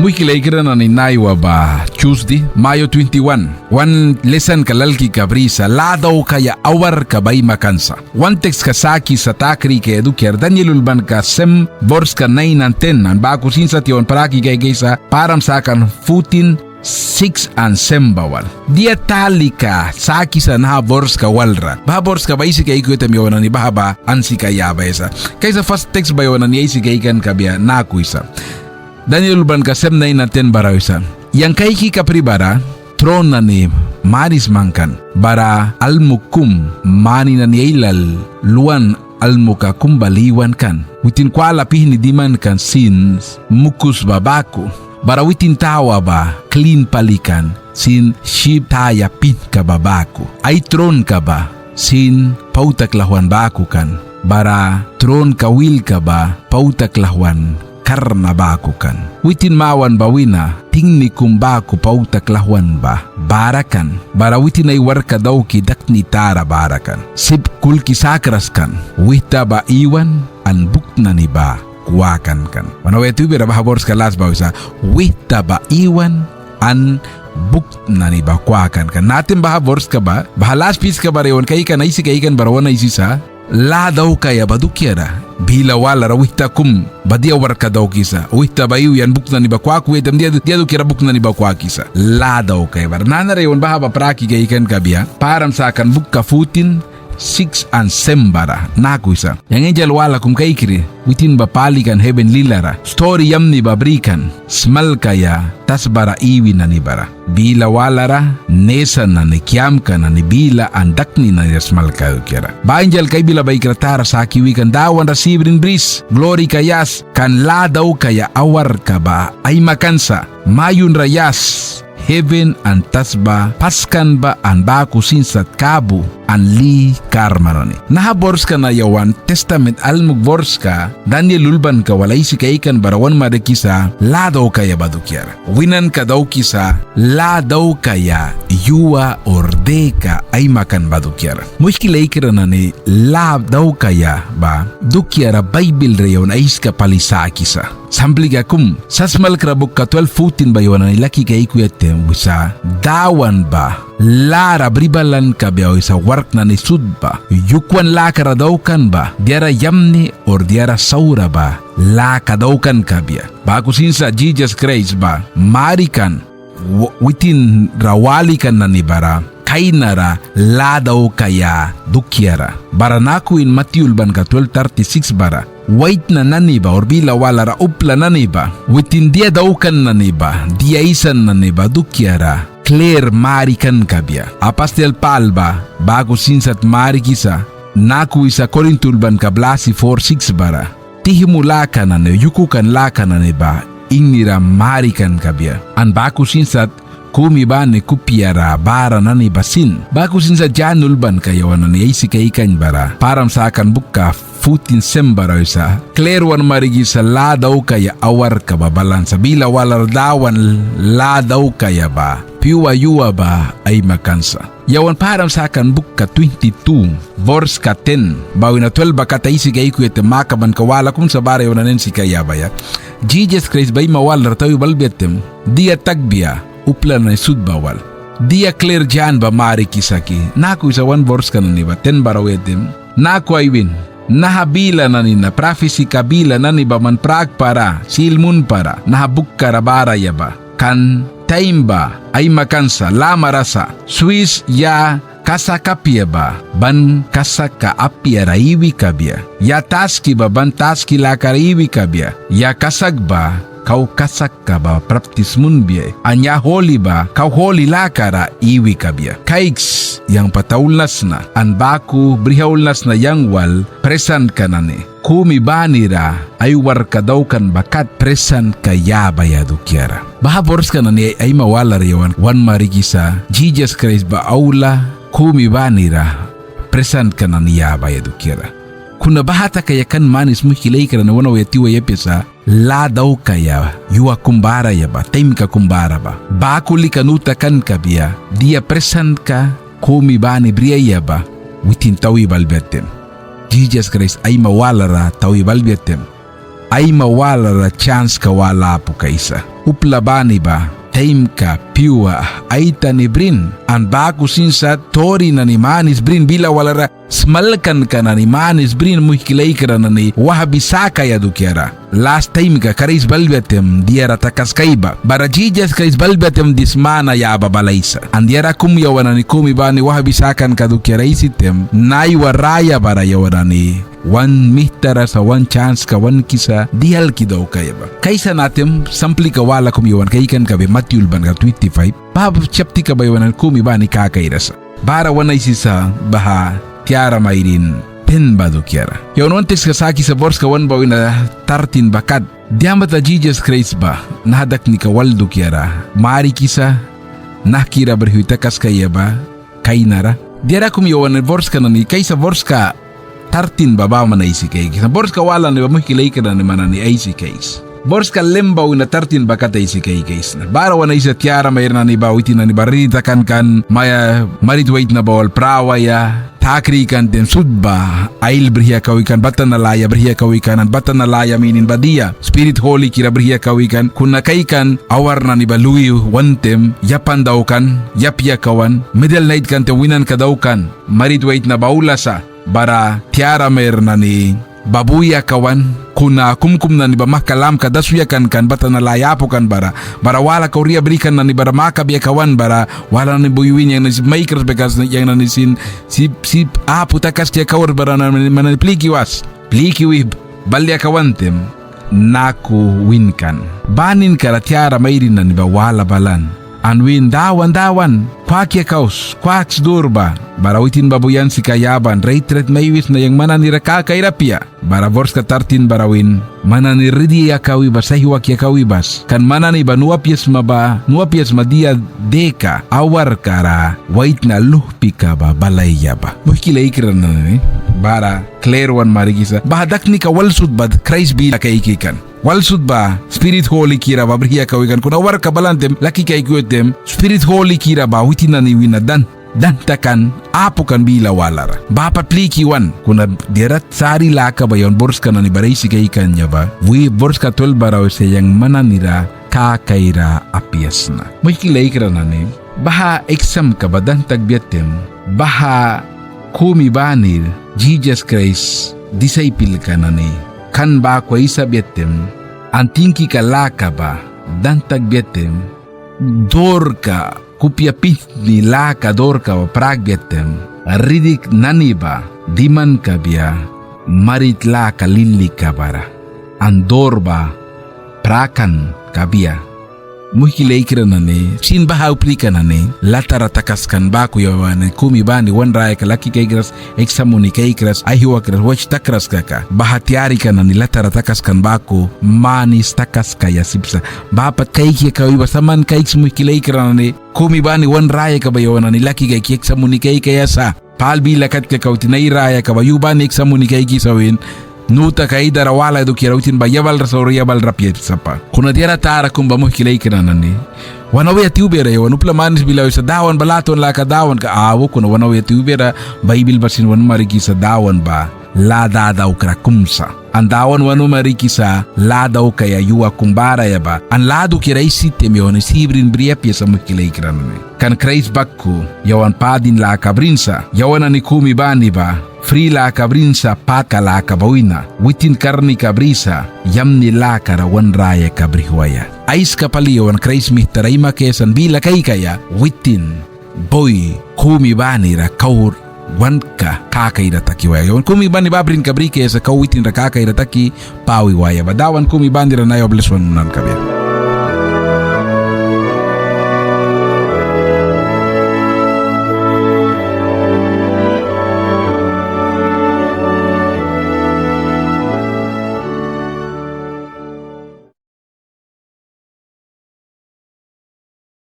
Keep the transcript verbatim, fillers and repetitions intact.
Muihki laikra nani, naiwa ba Tuesday, Mayo twenty-one. Wan lesanka lalkika brisa: Lâ daukaia awarka ba aimakan sa. Wan tekska sakisa ta krikaia dukiara Daniel ulbanka sem, borska nain an ten, an baku sin sat yawan praki kaikaisa Param Sakan fourteen, six an sem ba wal. Dia talika sakisa naha borska walra? Baha borska ba aisi kaikuya taim yawan nani baha ba ansika yabaia sa. Kaisa fas teks ba yawan nani aisi kaikan kabia naku wisa. Daniel ulbanka sem nain an ten bara wisa: Yang kaiki kapri bara tron nani manis mangkan, bara almuk kum mani nani ailal luan almuka kum bal iwan kan. Witin kwala pihni diman kan sin mukus ba baku, bara witin tawa ba klin pali kan sin syip taya pihnka ba baku. Ai tronka ba sin pauta klauhwan baku kan, bara tronka wilka ba pauta klauhwan karna baku kan. Witin mawan ba wina tingni kum baku pauta klauhwan ba bara kan, bara witin ai warkka dauki dakni tara bara kan. Sip kulki sakras kan, wihta ba iwan an buk nani ba kwakan kan. Wan auya tiwbia ra baha borska las ba wisa: Wihta ba iwan an buk nani ba kwakan kan. Natim baha borska ba, baha las piska bara yawan kaikan aisi kaikan bara wan aisisa lâ daukaia ba dukiara. Bila walara wihta kum ba dia warkka daukisa? Wihta ba iwi an buk nani ba kwakwi taim dia, dia dukiara buk nani ba kwakisa? Lâ daukaia bara. Nanara yawan baha ba praki kaikan kabia Param Sakan bukka fourteen, six an sem bara. Naku wisa: Yang insal wala kum kaikri, witin ba pali kan heven lilara, sturi yamni ba bri kan smalkaia tasbara iwi nani bara. Bila walara nesa nani, kiamka nani, bila an dakni nani ra smalkaia dukiara. Ba insalka ai bila baikra tara saki wikan: Dawan ra sibrin bris, glorika yas, kan lâ daukaia awarka ba aimakan sa. Mayunra yas, heven an tasba, paskan ba an baku sin sat kabu an li karma nani. Naha borska na yawan testament almuk borska Daniel ulbanka wal aisi kaikan bara wan marikisa lâ daukaia ba dukiara. Winanka daukisa lâ daukaia yua or deka aimakan ba dukiara. Muihki laikra nani, lâ daukaia ba dukiara Baibil ra yawan aiska pali sakisa. Samplika kum, Sasmalkra bukka twelve fourteen ba yawan nani laki kaikuya taim wisa: Dawan ba lâ ra bri balan kabia wisa wark nani sut ba, yukwan lakara daukan ba, diara yamni or diara saura ba laka daukan kabia. Baku sin sa Jisas Kraist ba marikan, witin ra walikan nani bara kainara lâ daukaia dukiara. Bara naku win Matiu ulbanka twelve thirty-six bara: Waitna nani ba or bila walara upla nani ba, witin dia daukan nani ba, dia aisan nani ba dukiara klir marikan kabia. Apastil Pâl ba baku sin sat marikisa, naku wisa Korint ulbanka blasi four six bara: Tihmu laka nani, yukukan laka nani ba ingnira marikan kabia. An baku sin sat kumi bani kupiara bara nani ba sin. Baku sin sat Jan ulbanka yawan nani aisi kaikan bara Param Sakan bukka fourteen seven bara wisa: Klir wan marikisa lâ daukaia awarka ba balan sa. Bila walara Dawan lâ daukaia ba pyua yua ba aimakan sa. Yawan Param Sakan bukka twenty-two, borska ten ba wina twelve ba kat aisi kaikuya taim makabanka wala kum sa bara yawan nani ansika yabaia. Jisas Kraist ba aima walara tawi balbia taim, dia takbia upla nani sut ba wal? Dia klir Jan ba marikisa ki? Naku wisa wan borska nani ba ten bara auya taim: Naku ai win: Naha bila nani na, prafisika bila nani ba man prakpara, sil munpara, naha bukkara bara ya ba. Kan taim ba aimakan sa, lamara sa. Swis ya kasak apia ba ban kasakka apiara iwi kabia. Ya taski ba ban taski lakara iwi kabia. Ya kasak ba kau kasakka ba praptis munbia, an ya holi ba kau holi lakara iwi kabia. Kaiks, yang pat aulna sna an baku brih aulna sna yang wal prisantka nani, kumi banira ai warkka daukan ba kat prisantka yabaia dukiara. Baha borska nani aima walara yawan wan marikisa Jisas Kraist ba aula kumi banira prisantka nani yabaia dukiara. Kuna baha takaia kan manis, muihki laikra nani, wan auya tiwaia apia sa lâ daukaia yua kum bara ya ba, taimka kum bara ba. Baku lika nu takan kabia dia prisantka kumi bani briaia ba witin tawi balbia taim. Jisas Kraist aima walara tawi balbia taim. aima walara chanska wala apu kaisa. Upla bani ba taimka pyua aitani brin, an baku sin sa tori nani manis brin, bila walara smalkanka nani manis brin, muihki laikra nani, wahbi sakaia dukiara. Las taimka Kraist balbia taim diara takaskaia ba, bara Jisas Kraist balbia taim dismana yaba balaisa. An diara kum yawan nani kumi bani wahbi sakanka dukiara aisi taim, naiwa raya bara yawan nani wan mihtara sa, wan chanska, wan kisa dialki daukaia ba. Kaisa na taim samplika wala kum yawan kaikan kabia Matiu ulbanka twenty-five, baha chaptika ba yawan nani kumi bani kakaira sa. Bara wan aisisa baha tiara mairin ten ba dukiara. Yawan wan tekska sakisa borska wan ba wina tartin ba kat. Dia mata Jisas Kraist ba naha daknika wal dukiara marikisa, nahkira brihwi takaskaia ba kainara. Diara kum yawan borska nani, kaisa borska tartin ba baman aisi kaikisa. Borska wala nani ba muihki laikra nani man nani aisi kais. Borska lem ba wina tartin ba kat aisi kaikisna. Bara wan aisisa tiara mairin nani ba, witin nani ba ridi takan kan, maia marit waitna ba wal prawaia, ta krikan taim sut ba ail brihia kawikan, batana laya brihia kawikan, an batana laya minin ba dia, Spirit Holikira brihia kawikan, kuna kaikan awar nani ba lui wan taim yapan daukan, yapia kawan, middle night kan taim winanka daukan, marit waitna ba aula sa, bara tiara mairin nani ba buia kawan, kuna kumkum nani ba mahka lamka dasuya kan kan, batana laya apu kan bara, bara wala kauria brikan nani bara makabia kawan bara, wala nani bui win yang nani sip maikras, bikas yang nani sin sip, sip apu takaskaia kaur bara nani, man nani pliki was, pliki wih balia kawan taim, naku win kan. Ba ninkara tiara mairin nani ba wala balan. An win: Dawan, Dawan, kwak yakaus, kwaks dur ba. Bara witin ba bui ansika yaban: Rait rait mai wisna, yang man nanira kakaira apia. Bara borska tartin bara win: Man nani ridi yakawi bas, aihwak yakawi bas. Kan man nani ba nu apia sma ba, nu apia sma dia deka, awarkara waitna luhpika ba balaia ba. Muihki laikra nani, bara klir wan marikisa baha daknika wal sut ba Kraist bila kaiki kan. Wal sut ba Spirit Holikira ba brihia kawi kan, kuna warkka balan taim, laki kaiki taim, Spirit Holikira ba witin nani wina dan, dan takan, apu kan bila walara. Baha pat pliki wan, kuna diara sari laka ba yawan borska nani bara aisi kaikan ba wi, borska twelve bara wisa: Yang man nanira kakaira apia sna. Muihki laikra nani, baha eksamka ba dan takbia taim, baha kumi bani Jisas Kraist disaipelka nani kan baku aisabia taim, an tingkika laka ba dan takbia taim, dorka, kupia pihni laka dorka ba prakbia taim, ridi nani ba diman kabia marit laka lilika bara, an dor ba prakan kabia. Muihki laikra nani, sin baha uplika nani latara takaskan baku yawan nani kumi bani wan rayaka laki kaikras, eksam muni kaikras, aihwakras, wach takras kaka, baha tiarika nani latara takaskan baku manis takaskaia sip sa. Baha pat kaiki yakawi ba sa, man kaiks muihki laikra nani, kumi bani wan rayaka ba yawan nani laki kaiki eksam muni kaikaia sa. Pâl bila kat kaka witin ai rayaka ba yu bani eksam muni kaikisa win, nu taka ai dara walaia dukiara witin ba yabalra saura yabalra apia sapa. Kuna diara tara kum ba muihki laikra nani, wan auya tiwbiara yawan upla manis bila wisa Dawan ba latwan laka Dawanka. Au, kuna wan auya tiwbiara Baibil ba sin wan marikisa Dawan ba lâ dadaukra kum sa. An Dawan wan marikisa lâ daukaia yua kum bara ya ba. An lâ dukiara aisi taim yawan nani sibrin bri apia sa muihki laikra nani. Kan Kraist baku yawan padin laka brin sa, yawan nani kumi bani ba fri laka brin sa, pâtka laka ba wina, witin karnika brisa, yamni lakara wan rayaka brihwaia. Aiska pali yawan Kraist mihtara aimakaia sa an bila kaikaia, witin bui kumi banira kau wanka kakaira taki waia. Yawan kumi bani ba brinka brikaia sa kau witinra kakaira taki pawi waia ba. Dawan kumi banira naiwa blis wan munan kabia.